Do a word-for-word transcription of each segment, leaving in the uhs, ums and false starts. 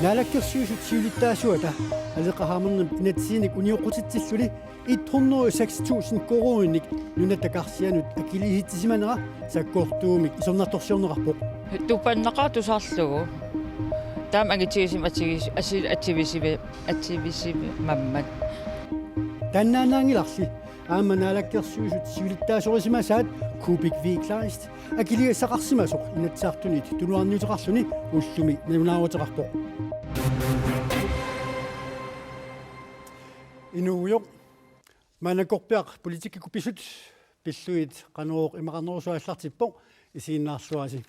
Naalakkersuisut siulittaasuata Aleqa Hammondip inatsisinik unioqqutitsilluni et hundrede og seks tusind koruuninik Nunatta Karsianut akiliisitsisimanera sakkortuumik isornartorsiorneqarpoq. Tuppannaqaaq tusarlugu. Taama angitigisumik atigis-, asi-, ativisivi-, ativisimammat. Taannaannaanngilarli aamma Naalakkersuisut siulittaasorisimasaat Kuupik V. Kleist akiligassaqarsimasoq Inatsisartunit tunuarniuteqarluni ullumi nalunaaruteqarpoq. Inuugujoq, maannakkorpiaq politikkikkut pisut pillugit Qanorooq imaqarnerusua aallartippoq, isiginnaarluarisi.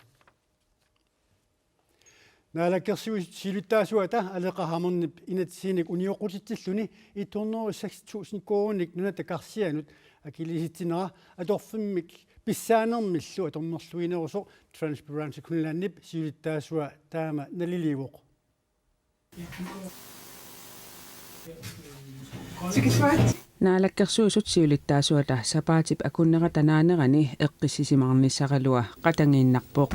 Naalakkersuisut siulittaasuata Aleqa Hammondip inatsisinik unioqqutitsilluni et hundrede og seks tusind koruuninik Nunatta Karsianut akiliisitsinera atorfimmik pissaanermillu atornerluinerusoq Transparency Greenlandip siulittaasua taama naliliivoq. Naalakkersuisut siulittaasuata sapaatip akunnerata naanerani eqqissisimaarnissaralua qatangiinnarpoq.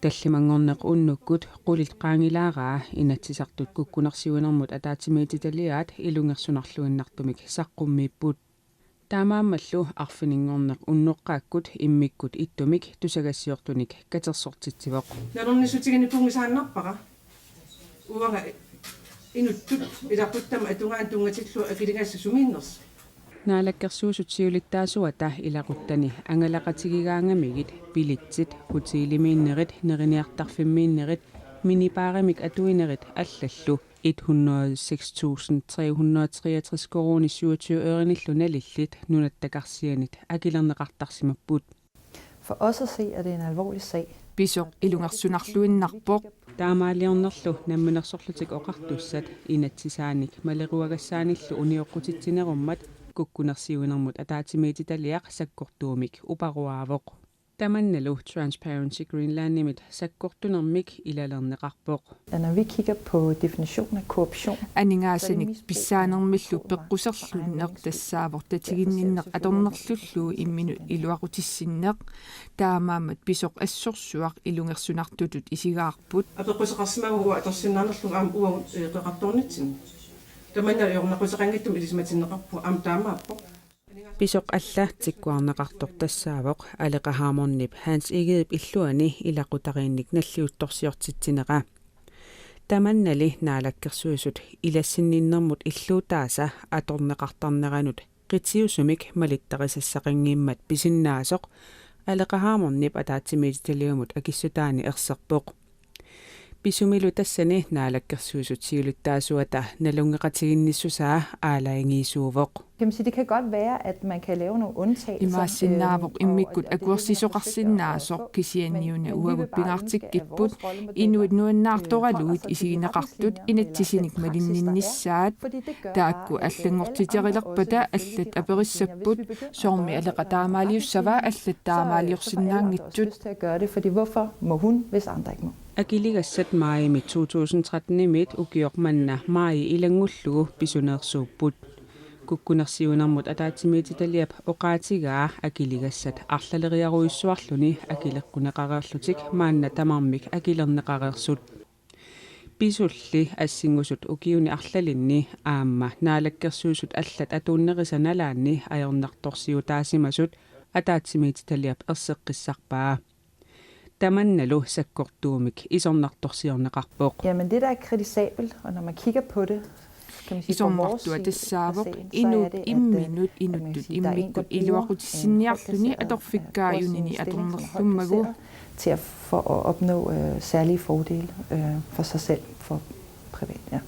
Tallimanngorneq unnukkut qulit qaangilaaraa Inatsisartut kukkunersiuinermut ataatsimiititaliaat ilungersunarluinnartumik saqqummiipput. Taamaammallu arfininngorneq unnoqqaakkut immikkut ittumik tusagassiortunik katersortitsivoq. Nalornissutiginikuunngisaannarpara. Uanga inuttut ilaquttama atugaanni tunngatillugu akiligassat sumiinnersoq. Naalakkersuisut siulittaasuata ilaquttani angalaqatigigaangamigit bilitsit, hotelimiinnerit, neriniartarfimmiinnerit, minibaarimik atuinerit allallu et hundrede og seks tusind tre hundrede og treogtres koruunit syvogtyve ørenillu nalillit Nunatta Karsianit akilerneqartarsimapput. For os at se er det en alvorlig sag. Pisoq ilungersunarluinnarpoq. Taamaaliornerlu Namminersorlutik Oqartussat inatsisaanik maleruagassaanillu unioqqutitsinerummat kukkunersiuinermut ataatsimiititaliaq sakkortuumik uparuaavoq. Tamannalu Transparency Greenlandimit sakkortunermik ilalerneqarpoq. Og når vi kigger på definitionen af korruption, aningaasanik pissaanermillu peqquserlunneq tassaavoq tatiginninneq atornerlullugu imminut iluaqutissinneq, taamaammat pisoq assorsuaq ilungersunartutut isigaarput. Apeqquseqarsimagutta atorsinnaanerlugu aamma uagut, eh, qeqartoornitsinni. Tamanna ajornaquteqanngitsumik ilisimatinneqarpugut aamma taamaappoq. Pisoq alla tikkuarneqartoq tassaavoq Aleqa Hammondip Hans Egedep illuani ilaqutariinnik nalliuttorsiortitsinera. Tamannali Naalakkersuisut ilassinninnermut illuutaasa atorneqartarneranut qitiusumik malittarisassaqanngimmat pisinnaasoq Aleqa Hammondip ataatsimiititaliamut akissutaani erserpoq. Pisumilu tassani Naalakkersuisut siulittaasuata nalunngeqatiginnissusaa aalajangiisuuvoq. Jamen, så det kan godt være, at man kan lave nogle undtagelser. Imaassinnaavoq, øh, og, immikkut og, og det er det, man har forsøgt at, at akuersisuusinnaasoq, få, kisianniuna uagut pingaartikkipput inuit nuannaartoralugit isigineqartut inatsisinik malinninnissaat. Taakku allanngortitereerpata allat aperissapput: Soormi Aleqa taamaaliussava? Allat taamaaliorsinnaanngitsut. Til at gøre det, fordi hvorfor må hun, hvis andre ikke må? Akiligassat maajimi to tusind tretten-imiit ukioq manna maaji ilanngullugu pisuneersuupput. Kukkunersiuinermut ataatsimiititaliap oqaatigaa akiligassat arlaleriarujussuarluni akileqquneqareerlutik maanna tamarmik akilerneqareersut. Pisulli assinngusut ukiuni arlalinni aamma Naalakkersuisut allat atuunnerisa nalaanni ajornartorsiutaasimasut ataatsimiititaliap erseqqissarpaa. Tamannalu sakkortuumik isornartorsiorneqarpoq. Jamen, det, der er kritisabelt, og når man kigger på det, kan man sige, fra vores side af sagen, så er det, at, øh, at man kan sige, der er en, der bruger en, en pågældende for at få sin stilling, som er højt placeret, iluaqutissinniarluni atornerlummagu til at, for at opnå, øh, særlige fordele, øh, for sig selv, for privat, ja.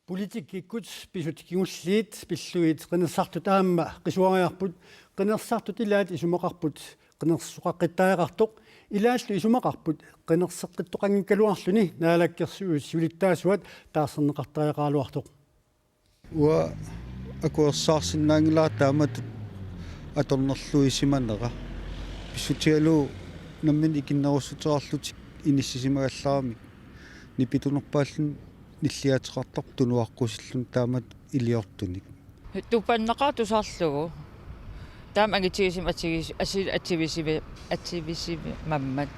Politikkikkut pisut kingulliit pillugit qinersisartut aamma qisuariarput. Qinersisartut ilaat isumaqarput qinersisoqaqqittariaqartoq, ilaallu isumaqarput qinerseqqittoqanngikkaluarluni Naalakkersuisut siulittaasuat taarserneqartariaqaraluartoq. Uanga akuersaarsinnaanngilara taamatut atornerluisimanera. Pissutigalugu nammineq ikinnerussuteqarlutik inissisimagallaramik nipitunerpaalluni nilliaateqartarpoq tunuaqqusilluni taamatut iliortunik. Tuppannaqaaq tusarlugu. Taama angitigisumik atigis-, asi-, ativisivi-, ativisimammat.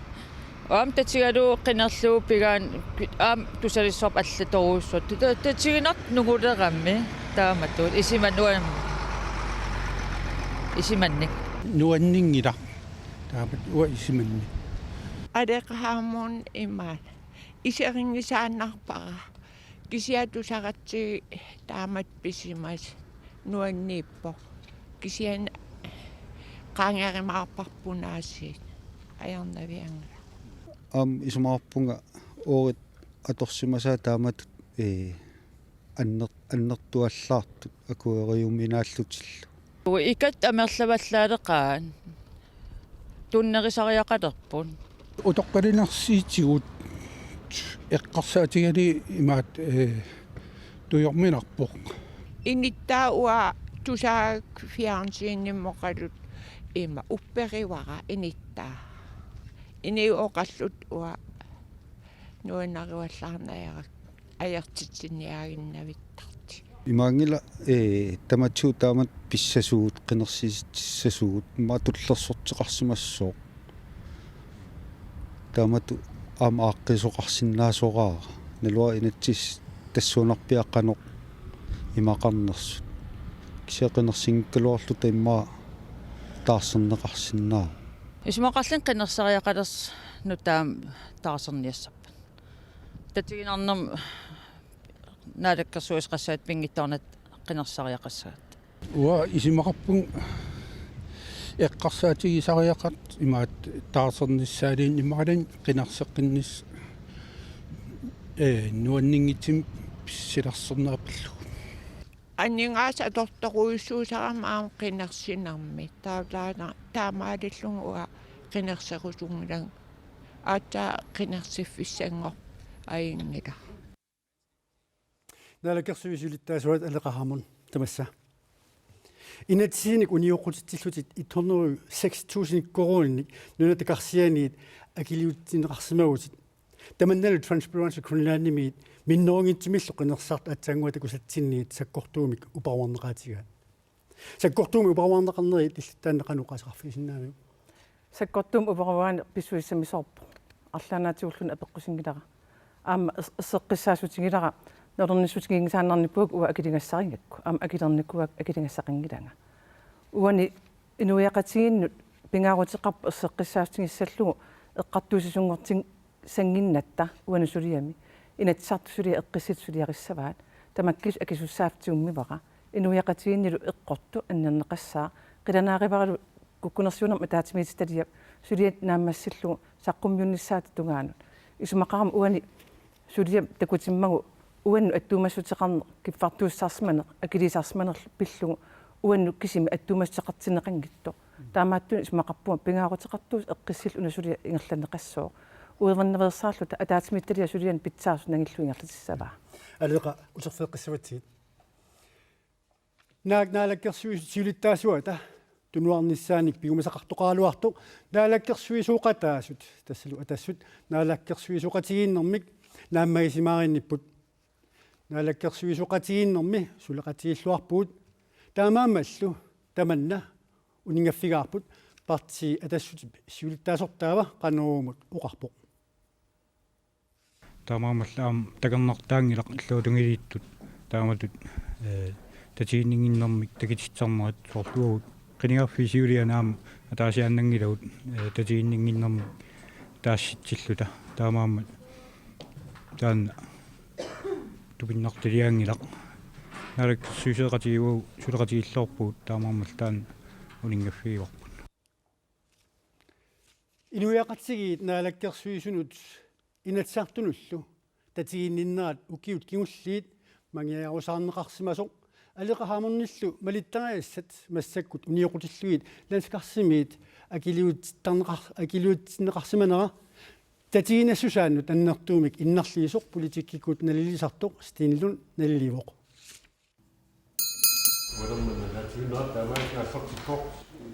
Aamma tatigalugu qinerlugu pigaanni aamma tusalissorput allatorujussuaq. Tatiginartut nungulerammi taamatut isumanni uanga isumanni. Nuanninngilaq taamatut uanga isumanni. Aleqa Hammond imaat. Iserinngisaannarpara. Kisianni tusaqartigu taamatut pisimasut nuanniippoq. Kisianni qaangerumaarparput aasiit ajornavianngilaq. Aamma isumaqarpunga oorit atorsimasaat taamatut ee anner- annertuallaartut akueriuminaallutillu. Ikattut amerlavallaaleqaat tunnerisariaqalerput. Utoqqalinersiutigut eqqarsaatigalugit imaat ee tujorminarpoq. Inittaa uanga tusaak fjernsynimukalu ima upperivara inittaa. Inuit oqalluttut uanga nuannarivallaarneq ajortitsiniaaginnavittartut. Imaanngilaq ee tamatigut taamatut pissasugut qinersisitsissasugut immaqa tullersorteqarsimassooq. Taamatut aamma aaqqiisoqarsinnaasoraara. Naluara inatsit tassuunarpiaq qanoq imaqarnersut. Kisianni qinersinngikkaluarluta immaqa taarserneqarsinnaavoq. Isumaqarluni qinersariaqalerneq taama taarserniassappat. Tatiginarnermut naalakkersuisoqassavat pinngitsoornata qinersariaqassagatta. Uanga isumaqarpunga eqqarsaatigisariaqartoq imaat taarsernissaanut imaluunniit qinerseqqinnissaq ee nuanninngitsumik silarsorneqarpallugu. Aningaasat atortorujussuusarami aamma qinersinermi. Taava taamaalillunga uanga qinerserusunngilanga. Aatsaat qinersiffissanngorpat ajunngilaq. Naalakkersuisut siulittaasuat Aleqa Hammond tamassa. Inatsisinik unioqqutitsillutit et hundrede og seks tusind koruuninik nunatta karsianiit akiliutsinneqarsimavutit. Tamannalu Transparency Greenlandimiit minnerunngitsumillu qinersisartut aatsaannguaq takusatsinniit sakkortuumik uparuarneqaatigaat. Sakkortuumik uparuarneqarneri illit taanna qanoq oqaaseqarfigisinnaavigit? Sakkortuumik uparuaani pissusissamisoorpoq. Arlaannaatigulluunniit apeqqusinngilara. Aamma es- esseqqissaassutigilara nalornissutiginngisaannarnikuuakka uanga akiligassarigakku. Aamma akilernikuuakka akiligassaqanngilanga. Uani inuiaqatigiinnut pingaaruteqarpoq esseqqissaassutigissallugu eqqartuussisunngortin- sannginnatta uani suliami. Inatsisartut suliat eqqissitut suliarissavaat. Tamakkisut akisussaaffigiummivara. Inuiaqatigiinnilu eqqortoq annerneqassaaq. Qilanaarivaralu kukkunersiuinermut ataatsimiititaliap suliat naammassillugu saqqummiunnissaata tungaanut. Isumaqarama uani suliap takutimmagu uannut attuumassuteqarneq kiffartuussisarsimaneq akiliisarsimanerlu pillugu uannut kisimi attuumassuteqartinneqanngitsoq. Taamaattunik isumaqarpunga pingaaruteqartuusut eqqissillutik una suliaq ingerlanneqassooq. Uivannaveersaarluta ataatsimiititaliap sulianik pitsaasoq nangillugu ingerlatissavaa. Aleqa uterfigeqqissavatsigit. Naak naalakkersuisut siulittaasuata tunuarnissaanik piumasaqartoqaraluartoq naalakkersuisooqataasut tassalu Atassut naalakkersuisooqatigiinnermik naammagisimaarinnipput. Naalakkersuisooqatigiinnermi suleqatigiilluarpugut taamaammallu tamanna uninngaffigaarput partii Atassutip siulittaasortaava Qanorumut oqarpoq. Taamaammallu aamma takornartaanngilaq illuatungiliittut taamatut ee tatiginninnginnermik takutitsisarnerat soorlu uagut qinigaaffiit siuliani aamma ataasiaannanngilagut ee tatiginninnginnermik taassutsilluta taamaammat taanna tupinnartaliaanngilaq. Naalakkersuisooqatigiit uagut suleqatigiilluarpugut taamaammallu taanna uninngaffigivarput. Inuiaqatigiit naalakkersuisunut Inatsisartunullu tatiginninnerat ukiut kingulliit mangiorusaarneqarsimasoq Aleqa Hammondillu malittarisassat massakkut unioqqutillugit Landskarsimit akiliutittarneqar- akiliutitsinneqarsimanera tatiginassusaannut annertuumik innarliisoq politikkikkut naliliisartoq Steen Lund naliliivoq.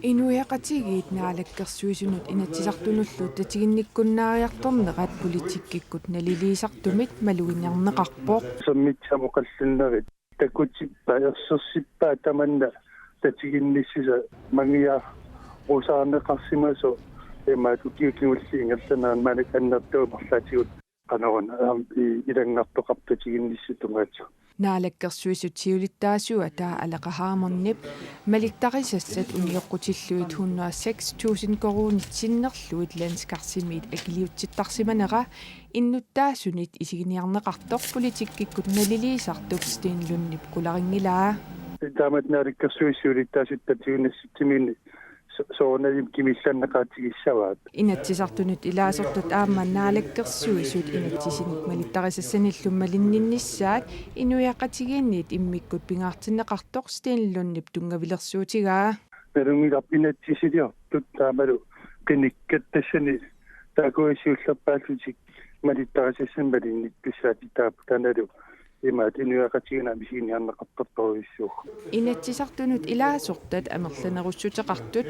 Inuiaqatigiit naalakkersuisunut Inatsisartunullu tatiginnikkunnaariartornerat politikkikkut naliliisartumik malugineqarpoq. Sammitsamut qallinnerit takutippaa ersersippaa tamanna tatiginnissusaa mangiorusaarneqarsimasoq Imaattoq ukiut kingulliit ingerlaneranni maannakkut annertuumik arlaatigut qanoruna aamma i-, ilanngartoqarpoq tatiginnissaq tungaatigut. Naalakkersuisut siulittaasuata Aleqa Hammondip malittarisassat unioqqutillugit hundrede og seks tusind koruunit sinnerlugit Landskarsimit akiliutsittarsimanera innuttaasunit isiginiarneqartoq politikkikkut naliliisartup Steen Lundip qularinngilaa. Taamatut naalakkersuisut siulittaasut tatiginnassitsimiinneq so-, soorunalimi kimiillanneqaatigissavaat. Inatsisartunut ilaasortat aamma Naalakkersuisut inatsisinik malittarisassanillu malinninnissaat inuiaqatigiinniit immikkut pingaartinneqartoq Steen Lundip tunngavilersuutigaa. Nalunngilarput inatsisiliortut taamalu qinikkat tassani taakkua siullerpaallutik malittarisassanik malinnittussaatit taakku taannalu imaattoq inuiaqatigiinni aamma isiginiarneqartartorujussuuvoq. Inatsisartunut ilaasortat amerlanerussuteqartut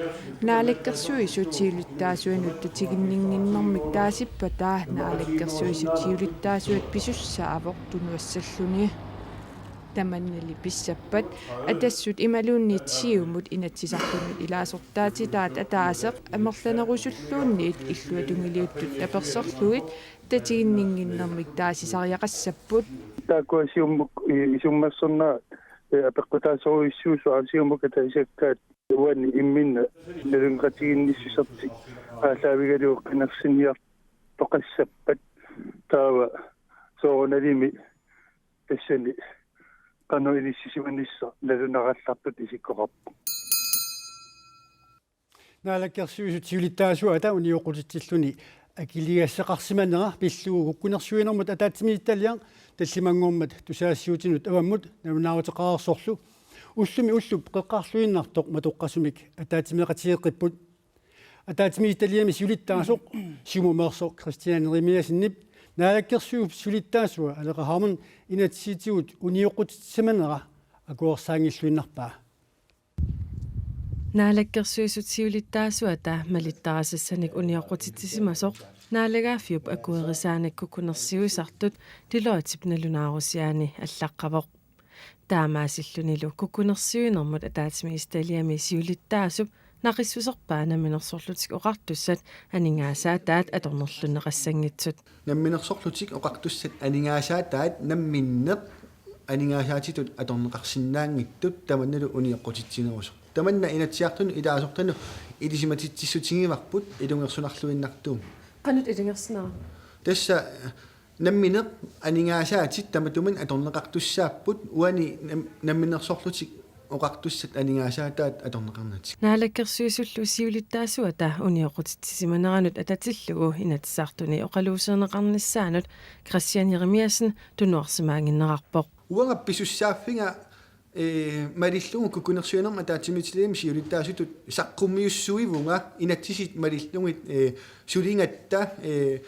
Naalakkersuisut siulittaasuanut tatiginninnginnermik taasippata Naalakkersuisut siulittaasuat pisussaavoq tunuassalluni. Tamannali pissappat Atassut imaluunniit Siumut Inatsisartunut ilaasortaatitaat ataaseq amerlanerusulluunniit illuatungiliuttut taperserlugit tatiginninnginnermik taasisariaqassapput. Taakkua Siumut i-, isummersornerat, eh, apeqqutaasorujussuusoq aamma Siumut ataasiakkaat uani imminnut nalunngeqatigiinnissusertik aallaavigalugu qinersiniartoqassappat taava soorunalimi tassani qanoq inissisimanissaq nalunarallartutut isikkoqarpoq. Naalakkersuisut siulittaasuata unioqqutitsilluni akiligassaqarsimanera pillugu kukkunersiuinermut ataatsimiititaliaq tallimanngormat tusagassiuutinut avammut nalunaaruteqareersorlu ullumi ullup qeqqarluinnartoq matoqqasumik ataatsimeeqatigeeqqipput. Ataatsimiititaliami siulittaasoq Siumumeersoq Kristian Jerimiassenip Naalakkersuisut siulittaasua Aleqa Hammond inatsisitigut unioqqutitsisimanera akuersaanngilluinnarpaa. Naalakkersuisut siulittaasuata malittarisassanik unioqqutitsisimasoq naalagaaffiup akuerisaanik kukkunersiuisartut Deloittep nalunaarusiaani allaqqavoq. Taamaasillunilu kukkunersiuinermut ataatsimiititaliami siulittaasup naqissuserpaa namminersorlutik oqartussat aningaasaataat atornerlunneqassanngitsut. Namminersorlutik oqartussat aningaasaataat namminneq aningaasaatitut atorneqarsinnaanngitsut tamannalu unioqqutsitsinerusoq. Tamanna Inatsisartunut ilaasortanut ilisimatitsissutigivarput ilungersunarluinnartuumik. Qanoq ilungersunarpa? Tassa nammineq aningaasaatit tamatuminnga atorneqartussaapput uani nam-, namminersorlutik oqartussat aningaasaataat atorneqarnatik. Naalakkersuisullu siulittaasuata unioqqutitsisimaneranut atatillugu Inatsisartuni oqaluuserineqarnissaanut Kristian Jerimiassen tunuarsimaannginnerarpoq. Uanga pisussaaffiga, eh, malillugu kukkunersiuinermut ataatsimiititaliami siulittaasutut saqqummiussuivunga inatsisit malillugit, eh, suligatta, eh,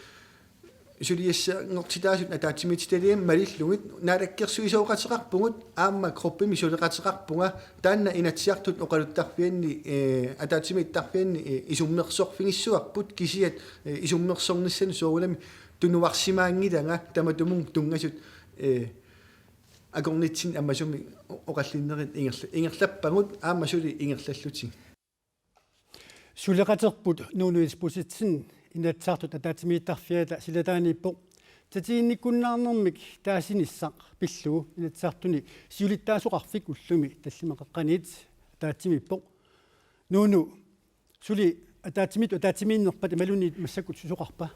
suliassanngortitaasut ataatsimiititaliami malillugit naalakkersuisooqateqarpugut aamma gruppimi suleqateqarpunga taanna Inatsisartut oqaluttarfianni, eh, ataatsimiittarfianni, eh, isummersorfigissavarput kisiat, eh, isummersornissaanut soorunami tunuarsimaanngilanga tamatumunnga tunngasut, eh, akornatsinni ammasumik o-, oqallinnerit ingerla-, ingerlappagut aamma suli ingerlallutik. Suleqaterput Nuunu Isbosethsen Inatsisartut ataatsimiittarfiata silataaniippoq. Tatiginnikkunnaarnermik taasinissaq pillugu Inatsisartuni siulittaasoqarfik ullumi tallimat qeqqaniit ataatsimiippoq. Nuunu, suli ataatsimiit-, ataatsimiinnerpat imaluunniit massakkut susoqarpa?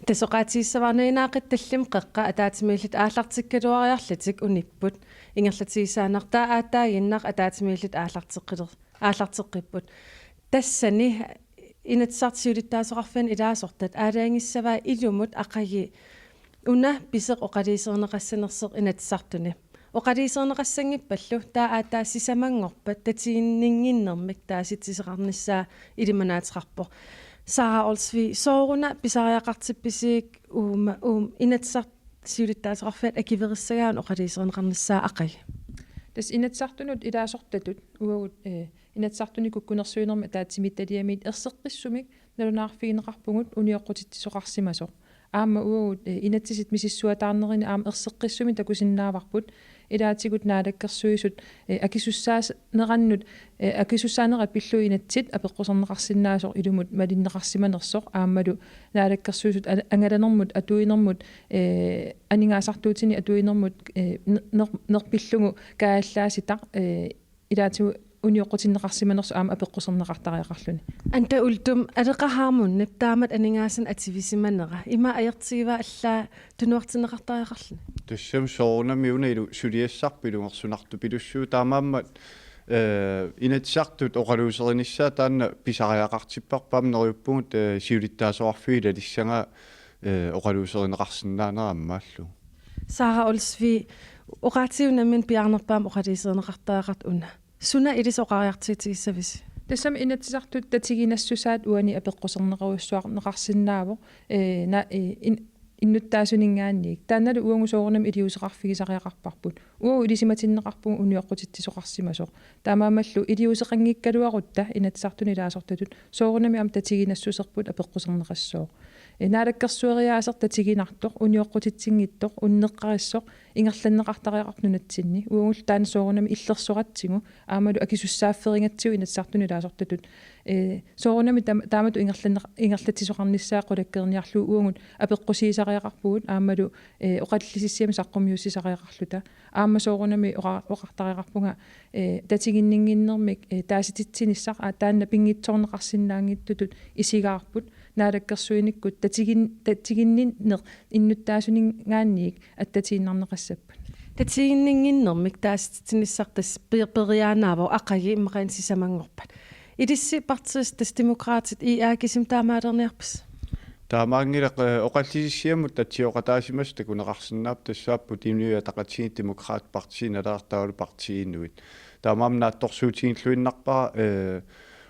Tassa oqaatigissavara, nalunaaqutaq tallimat qeqqat ataatsimiillutik aallartikkaluariarlutik unipput. Ingerlatigissaannartaa aataaginnaq ataatsimiillutik aallarteqqiler-, aallarteqqipput. Tassani Inatsisartut siulittaasoqarfianni ilaasortat aalajangissavaat ilumut aqagu una pisoq oqaluuserineqassanersoq Inatsisartuni. Oqaluuserineqassanngippallu taava aatsaat sisamanngorpat tatiginninnginnermik taasitisoqarnissaa ilimanaateqarpoq. Sara Olsvig, sooruna pisariaqartippisiuk uuma, uum, Inatsisartut siulittaasoqarfiat akuerissagaanni oqaluuserineqarnissaa aqagu? Tassa Inatsisartunut ilaasortatut uagut, eh, Inatsisartuni kukkunersiuinermi ataatsimiititaliamiit erseqqissumik nalunaarfigineqarpugut unioqqutitsisoqarsimasoq. Aamma uagut, eh, inatsisit misissuataarnerini aamma erseqqissumik takusinnaavarput Ilaatigut Naalakkersuisut, eh, akisussaanerannut, eh, akisussaanerat pillugu inatsit apeqquserneqarsinnaasoq ilumut malinneqarsimanersoq aammalu Naalakkersuisut an-, angalanermut atuinermut, eh, aningaasartuutini atuinermut, eh, ner-, ner-, nerpillugu kaajallaasitaq, eh, ilaatigut unioqqutinneqarsimanersoq aamma apeqquserneqartariaqarluni. Anda Uldum, Aleqa Hammondip taamatut aningaasanik ativisimanera ima ajortigivaa allaat tunuartinneqartariaqarluni? Tassami soorunami una ilu suliassarput ilungersunartupilussuuvoq, taamaammat, eh, Inatsisartut oqaluuserinissaat taanna pisariaqartipparput, aamma neriuppugut, eh, siulittaasoqarfiup ilalissagaa, eh, oqaluuserineqarsinnaanera ammaallugu. Sara Olsvig, oqaatigiuk nammineq piaarnerpaamik oqaluuserineqartariaqartoq una. Suna ilissi oqariartuutigissavisi? Tassami Inatsisartut tatiginassusaat uani apeqqusernerujussuarneqarsinnaavoq, eh, na-, eh, in-, innuttaasuninngaanniit. Taannalu uagut soorunami iliuuseqarfigisariaqarparput. Uagut ilisimatinneqarpugut unioqqutitsisoqarsimasoq. Taamaammallu iliuuseqanngikkaluarutta Inatsisartuni ilaasortatut soorunami aamma tatiginassuserput apeqquserneqassooq. Eh, naalakkersueriaaseq tatiginartoq, unioqqutitsinngitsoq, unneqqarissoq, ingerlanneqartariaqarpoq nunatsinni. Uagullu taanna soorunami illersoratsigu, aammalu akisussaafferigatsigu Inatsisartuni ilaasortatut. Eh, soorunami tam-, taamatut ingerlanneq-, ingerlatsisoqarnissaa qulakkeerniarlugu uagut apeqqusiisariaqarpugut, aammalu, eh, oqallisissiami saqqummiussisariaqarluta. Aamma soorunami oqa-, oqartariaqarpunga, eh, tatiginninnginnermik, eh, taasititsinissaq, aa, taanna pinngitsoorneqarsinnaanngitsutut isigaarput, naalakkersuinikkut tatigin-, tatiginninneq innuttaasuninngaanniit attatiinnarneqassappat. Tatiginninnginnermik taasititsinissaq tassa per-, periaanaavoq, aqagu immaqa sisamanngorpat. Ilissi partiit tassa Demokraatit, I A, kisimi taamaalerniarpisi? Taamaanngilaq, eh, oqallisissiamut atsioqataasimasut takuneqarsinnaapput, tassaapput Inuit Ataqatigiit, Demokraatit, Partii Naleraq taavalu Partii Inuit. Taamaammat naatsorsuutigilluinnarpara, eh,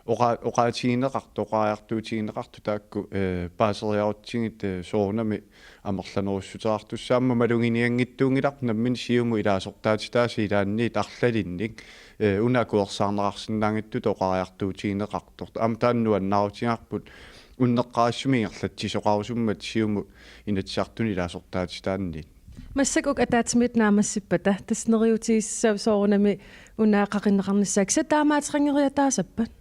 oqa-, oqaatigineqartut, oqariartuutigineqartut taakku, eh, paaseriarutsigit, eh, soorunami amerlanerussuteqartussaammata. Maluginianngitsuunngilarput nammineq Siumup ilaasortaatitaasa ilaanniit arlalinnik, eh, una akuersaarneqarsinnaanngitsutut oqariartuutigineqartoq. Aamma taanna nuannaarutigaarput unneqqarissumik ingerlatsisoqarusummat Siumup Inatsisartuni ilaasortaatitaanniit. Massakkut uku ataatsimiititut naammassippata, tassa neriuutigissavat soorunami una qaqinneqarnissaa. Kisianni taamaateqanngeriataasappat?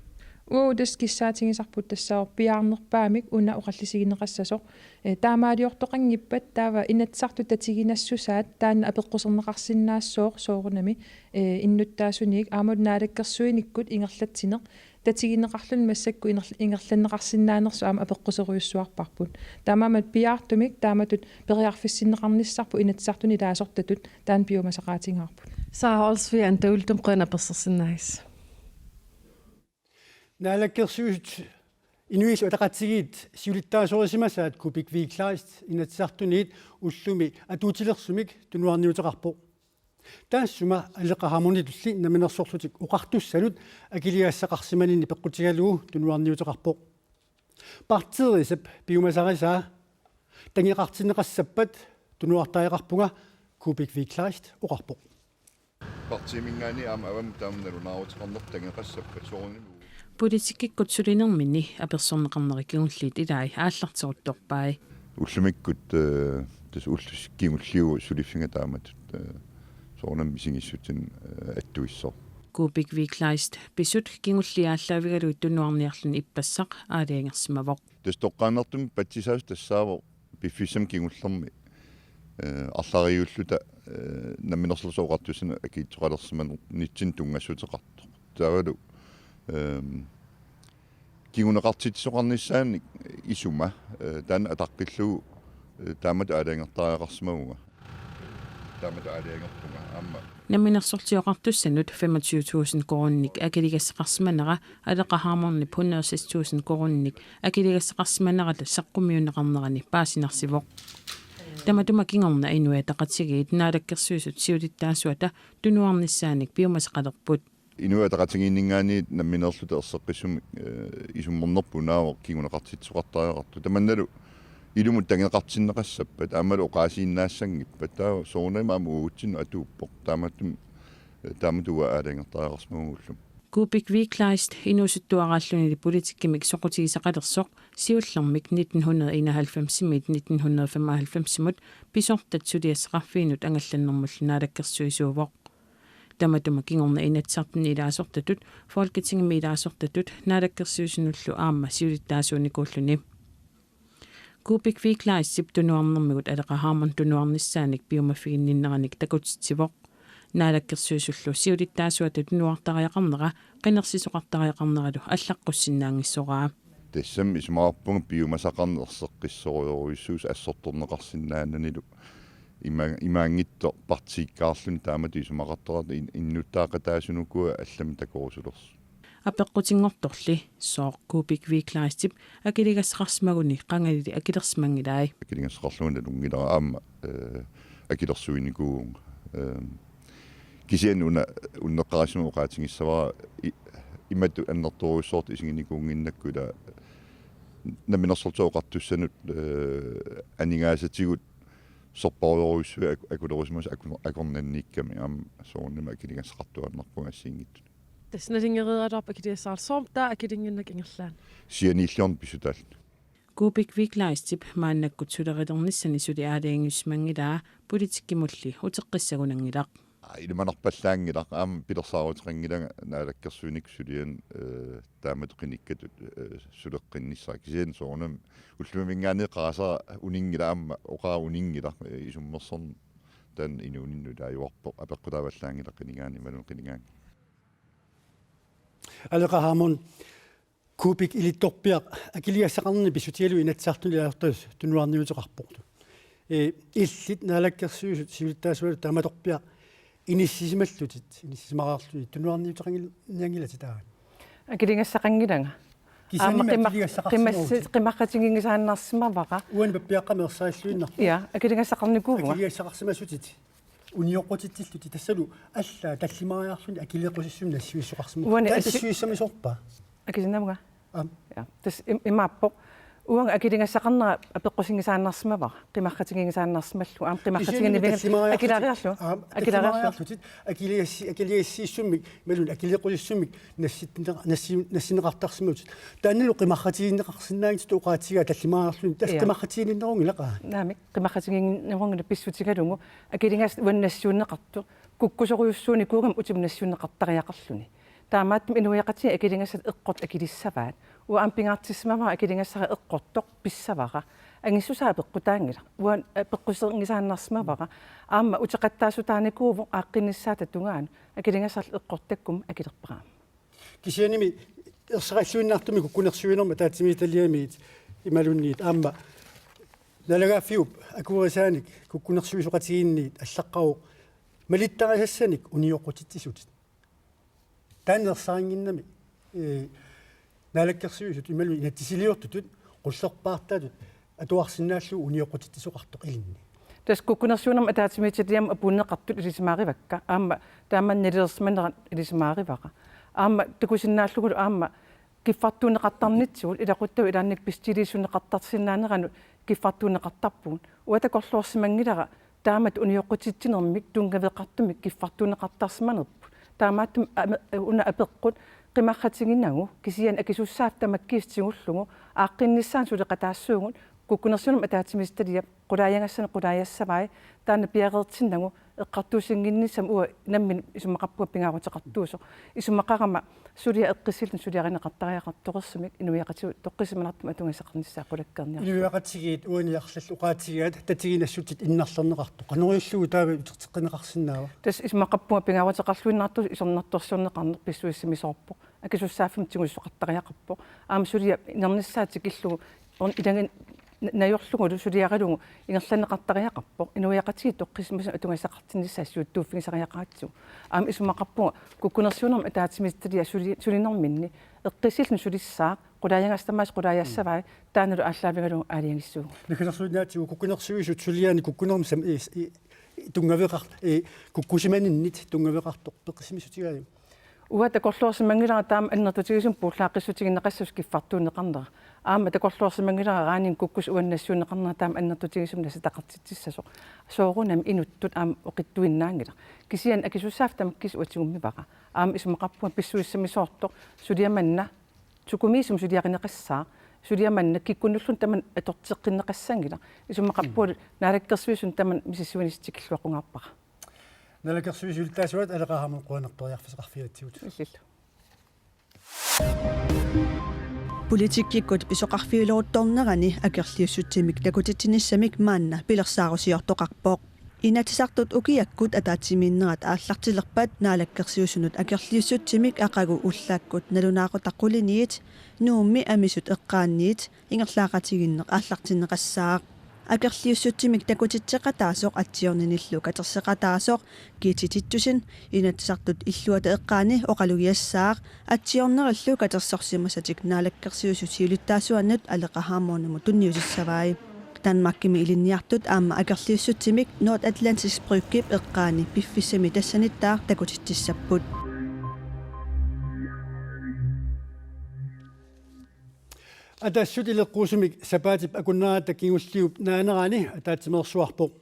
Uagut tassa kissaatigisarput tassaavoq piaarnerpaamik una oqallisigineqassasoq. Eh, taamaaliortoqanngippat taava Inatsisartut tatiginassusaat taanna apeqquserneqarsinnaassooq soorunami, eh, innuttaasuniit aammalu naalakkersuinikkut ingerlatsineq. Tatigineqarluni massakkut inerl-, ingerlanneqarsinnaanersoq aamma apeqquserujussuarparput. Taamaammat piaartumik taamatut periarfissinneqarnissarput Inatsisartuni ilaasortatut taanna piumasaqaatigaarput. Sara Olsvig, Anda Uldum, qujanaq apersorsinnaagavit. Naalakkersuisut Inuit Ataqatigiit siulittaasorisimasaat Kuupik V. Kleist Inatsisartuniit ullumi atuutilersumik tunuarniuteqarpoq. Taassuma Aleqa Hammonditulli Namminersorlutik Oqartussanut akiligassaqarsimaninni peqqutigalugu tunuarniuteqarpoq. Partiirisap piumasarisaa tangeqartinneqassappat tunuartariaqarpunga, Kuupik V. Kleist oqarpoq. Partiiminngaanniit aamma avammut taama nalunaaruteqarnerput tangeqassappat soorunami. Politikkikkut sulinermini apersorneqarneri kingulliit ilai aallarteruttorpai. Ullumikkut, eh, tassa ulloq kingulliuvoq suliffiga taamatut, eh, soorunami misigissutsinik, eh, attuissoq. Kuupik V. Kleist, pisut kingulliit aallaavigalugit tunuarniarluni ippassaq aalajangersimavoq. Tassa toqqaannartumik patsisaasut tassaavoq piffissami kingullermi, eh, arlariulluta, eh, Namminersorlutik Oqartussanut akiitsoqalersimanitsinni tunngassuteqartoq. Taavalu, ehm, kinguneqartitsisoqarnissaanik isuma, eh, taanna ataqqillugu, eh, taamatut aalajangertariaqarsimavunga. Taamatut aalajangerpunga aamma. Namminersorlutik Oqartussanut femogtyve tusind koruuninik akiligassaqarsimanera Aleqa Hammondip hundrede og seks tusind koruuninik akiligassaqarsimaneralu saqqummiunneqarnerani paasinarsivoq. Tamatuma kingorna Inuit Ataqatigiit Naalakkersuisut siulittaasuata tunuarnissaanik piumasaqalerput. Inuit Ataqatigiinninngaanniit nammineerluta erseqqissumik, eh, isummernerput unaavoq kinguneqartitsisoqartariaqartoq. Tamannalu ilumut tangeqartinneqassappat aammalu oqaasiinnaassanngippat, taava soorunami aamma uagutsinnut atuuppoq. Taamaattumik, eh, taamatut aalajangertariaqarsimavunga ullumi. Kuupik V. Kleist inuusuttuaraalluni politikkimik soqutigisaqalersoq siullermik nitten hundrede enoghalvfemsimiit nitten hundrede femoghalvfemsimut pisortat suliassaqarfiinut angallannermullu naalakkersuisuuvoq. Tamatuma kingorna Inatsisartuni ilaasortatut, Folketingimi ilaasortatut, naalakkersuisunullu aamma siulittaasuunikuulluni. Kuupik V. Kleistip tunuarnermigut Aleqa Hammond tunuarnissaanik piumaffiginninneranik takutitsivoq. Naalakkersuisullu siulittaasuata tunuartariaqarnera qinersisoqartariaqarneralu allaqqussinnaanngissoraa. Tassami isumaqarpunga piumasaqarneq erseqqissorujorujussuusoq assortorneqarsinnaananilu ima-, imaanngitsoq partiikkaarluni taamatut isumaqartoqartoq in-, innuttaaqataasunukua allamik takorusulersoq. Apeqqutinngortorli sooq Kuupik V. Kleistip akiligassaqarsimaguni qangalili akilersimanngilai. Akiligassaqarlunga nalunngilara aamma, eh, akilersuinikuuvunga. Eh, kisianni una unneqqarissamut oqaatigissavara i-, imatut annertoorujussuartut isiginikuunnginnakku ila Namminersorlutik Oqartussanut, eh, aningaasatigut sorpassuarujussuit ak-, akulerusimasut aku-, akornanniikkami aamma soorunami akiligassaqartuaannarpunga assigiinngitsuni. Tassa nalunngereeraluarpoq akiligassaqarluni. Soormi taava akilinnginnakku ingerlaannaq? Sianiilliorneq pissutaalluni. Kuupik V. Kleistip maannakkut sulerilernissani suli aalajangiussimanngilaa politikkimulli uteqqissagunanngilaq. Aa, ilimanarpallaanngilaq, aamma pilersaaruteqanngilanga naalakkersuinikkut suliani, eh, taamatut qinikkatut, eh, suleqqinnissara, kisianni soorunami ullumiminngaanniit qarasaaraq uninngilaq aamma oqarpoq uninngilaq, eh, isummersorneq taanna inuuninnut ilaajuarpoq, apeqqutaavallaanngilaq qinigaanni imaluunniit qinigaanni. Aleqa Hammond, Kuupik ilitsorpiaq akiligassaqarnerni pissutigalugu Inatsisartuni ilaasortatut tunuarniuteqarpoq. Ee, illit naalakkersuisut siulittaasuattut tamatorpiaq inissisimallutit, inissisimaqarlutit tunuarniuteqanngillat taava? Akiligassaqanngilanga. Kisianni aamma qima-, akiligassaqarsimagussi qimassi-, qimaqqatiginngisaannarsimavara. Uani pappiaqqami ersarilluinnarpoq. Ja, akiligassaqarnikuuvunga. Akiligassaqarsimasutit. Unioqqutitsillutit tassalu allaat tallimariarluni akileeqqusissumik nassiussoqarsimavoq. Uani taanna assi-, tassuussamisoorpa? Akisinnaavunga? Aap. Ja. Tassa im-, imaappoq. Uanga akiligassaqarnera apeqqusinngisaannarsimavara. Qimaqqatiginngisaannarsimallugu. Aamma qimaqqatiginngiviga kisianni tallimariarlutit. Akileriarlu. Aap, akileriarlu. Tallimariarlutit. Akiligassi-, akiligassiissummik, imaluunniit akileeqqussissummik nassittine-, nassi-, nassinneqartarsimavutit. Taannalu qimaqqatigineqarsinnaanngitsutut oqaatigaa tallimariarluni. Tassa ja. Qimaqqatigiinnerunngilaqa? Naamik. Qimaqqatigiinnerunngilara pissutigalugu akiligassat uannut nassiunneqartut kukkusorujussuunikuugamik utimut nassiunneqartariaqarluni. Taamaattumik inuiaqatigiit akiligassat eqqortut akilissavaat. Uanga aamma pingaartissimavara akiligassara eqqortoq pissavara. Angissusaa apeqqutaanngilaq. Uanga apeqquserngisaannarsimavara. Aamma uteqattaassutaanikuuvoq aaqqinnissaata tungaanut akiligassarlu eqqortoq takkummat akilerpara. Kisiannimi ersarilluinnartumik kukkunersiuinermut ataatsimiititaliamiit imaluunniit aamma naalagaaffiup akuerisaanik kukkunersiuisoqatigiinniit allaqqavoq malittarisassanik unioqqutitsisutit. Taanna ersarinnginnami, ee, naalakkersuisut imaluunniit inatsisiliortutut qullerpaartaatut atuarsinnaallugu unioqqutitsisoqartoq ilinni. Tassa kukkunersiuinermut ataatsimiititaliami apuunneqartut ilisimaarivakka. Aamma taama nalilersimanerat ilisimaarivara. Aamma takusinnaallugulu aamma kiffartuunneqartarnitsigut ilaquttagut ilaannikkut pissutilissutigineqartarsinnaaneranut kiffartuunneqartarpugut. Uanga takorloorsimanngilara taamatut unioqqutitsinermik tunngaveqartumik kiffartuunneqartarsimanerput. Taamaattumik ame-, una apeqqut qimaqqatiginagu kisianni akisussaaffik tamakkiisoq tigullugu aaqqinnissaanut suleqataassuugut kukkunersiuinermut ataatsimiititaliap qulaajagassanik qulaajassavai taanna piareertinnagu eqqartuussinnginnissamut uanga nammineq isumaqarpunga pingaaruteqartuusoq. Isumaqarama suliaq eqqissillugu suliarineqartariaqartoq toqqissisimasumik inuiaqatigiit toqqissisimanartumik atugassaqarnissaat qulakkeerniarlugu. Inuiaqatigiit uani arlallit oqaatigaat tatiginassutit innarlerneqartoq. Qanorillugu taava uterteqqinneqarsinnaava? Tassa isumaqarpunga pingaaruteqarluinnartuusoq isornartorsiorneqarneq pissusissamisoorpoq. Akisussaaffimmik tigussuseqartariaqarpoq. Aamma suliap inernissaa tikillugu on ilagin na-, najorlugulu suliaralugu ingerlanneqartariaqarpoq. Inuiaqatigiit toqqissisimasumik atugassaqartinnissaat siuttuuffigisariaqaratsigu. Aamma isumaqarpunga kukkunersiuinermut ataatsimiititaliap suli-, sulinerminni eqqissillugu sulissaaq qulaajagassat tamaasa qulaajassavai taannalu aallaavigalugu aalajangissuugut. Naggataarsuinnaatigut kukkunersiuisut suliaanni kukkunermut sam-, i-, i-, tunngaveqar-, i-, kukkusimaninnit tunngaveqartoq peqqissimissutigalugu. Uanga takorloorsimanngilara taama annertutigisumik puullaaqqissutigineqassasoq kiffartuunneqarnera. Aamma takorloorsimanngilara raaninnga kukkusoq uanga nassuunneqarnera taama annertutigisumik nassataqartitsissasoq. Soorunami inuttut aamma oqittuinnaanngilaq. Kisianni akisussaaffik tamakkiisoq uanga tigummivara. Aamma isumaqarpunga pissusissamisoortoq suliaq manna sukumiisumik suliarineqassaaq. Suliaq manna kikkunnulluunniit tamanna atorteqqinneqassanngilaq. Isumaqarpunga naalakkersuisunut tamanna misissuinissaq tikilluaqqungaarpara. Naalakkersuisut siulittaasuat Aleqa Hammond, qujanaq periarfissaqarfigigatsigut. Illillu. Politikkikkut pisoqarfiuleruttornerani akerliussutsimik takutitsinissamik maanna pilersaarusiortoqarpoq. Inatsisartut ukiakkut ataatsimiinnerat aallartilerpat naalakkersuisunut akerliussutsimik aqagu ullaakkut nalunaaqutaq quliniit Nuummi amisut eqqaaniit ingerlaaqatigiinneq aallartinneqassaaq. Akerliussutsimik takutitseqataasoq atsiorninillu katerseqataasoq Gitte Titussen Inatsisartut illuata eqqaani oqalugiassaaq, atsiornerillu katersorsimasatik naalakkersuisut siulittaasuannut Aleqa Hammondimut tunniussissavai. Danmarkimi ilinniartut aamma akerliussutsimik Nordatlantisk Bryggep eqqaani piffissami tassanittaaq takutitsissapput. Atassut ileqquusumik sapaatip akunnerata kingulliup naanerani ataatsimeersuarpoq.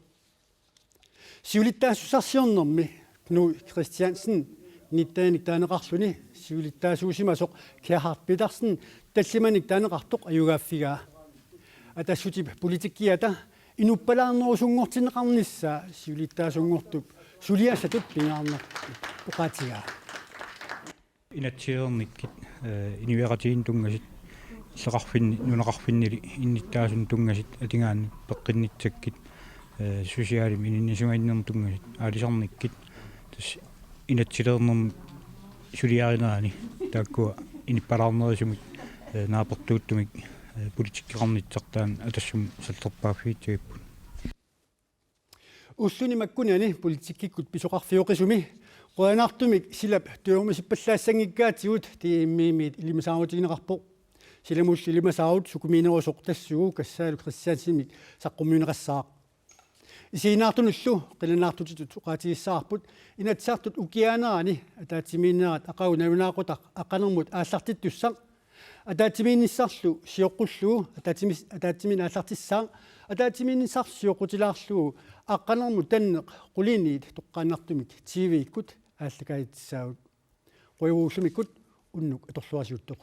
Siulittaasussarsiornermi Knud Kristiansen nittenik taaneqarluni siulittaasuusimasoq Gerhard Petersen tallimanik taaneqartoq ajugaaffigaa. Atassutip politikkiata inuppalaarnerusunngortinneqarnissaa siulittaasunngortup suliassatut pingaarnerput oqaatigaa. Inatsisiliinikkut, eh, inuiaqatigiinnut tunngasut, illoqarfinni, nunaqarfinnili innuttaasunut tunngasut, atugaannut peqqinnitsakkut, eh, socialimi inunnisunngaanniit tunngasut, aalisarnikkut, tassa inatsisiliinermi suliarinerani, taakkua inuppalaarnerusumik, eh, naapertuuttumik, eh, politikkeqarnissartaa Atassummi sallerpaaffigissagipput. Ulluni makkunani politikkikkut pisoqarfioqisumi qujanartumik silap tujurumisippallaassanngikkaatigut D M-imiit ilimasaarutigineqarpoq. Silamullu ilimasaarut sukumiinerusoq tassuugu Kassaalu Kristiansenimik saqqummiunneqassaaq. Isiginnaartunullu qilanaartutitut oqaatigissavarput Inatsisartut ukiaanerani ataatsimiinnerat aqagu nalunaaqutaq aqqanermut aallartittussaq, ataatsimiinnissarlu sioqqullugu ataatsimis-, ataatsimiinneq aallartissaaq, ataatsimiinnissarlu sioqqutilaarlugu aqqanermut tanneq quliniit toqqaannartumik T V-kkut aallakaatitsissaagut. Qujanarujussuarmik unnuk atorluarsiuttoq.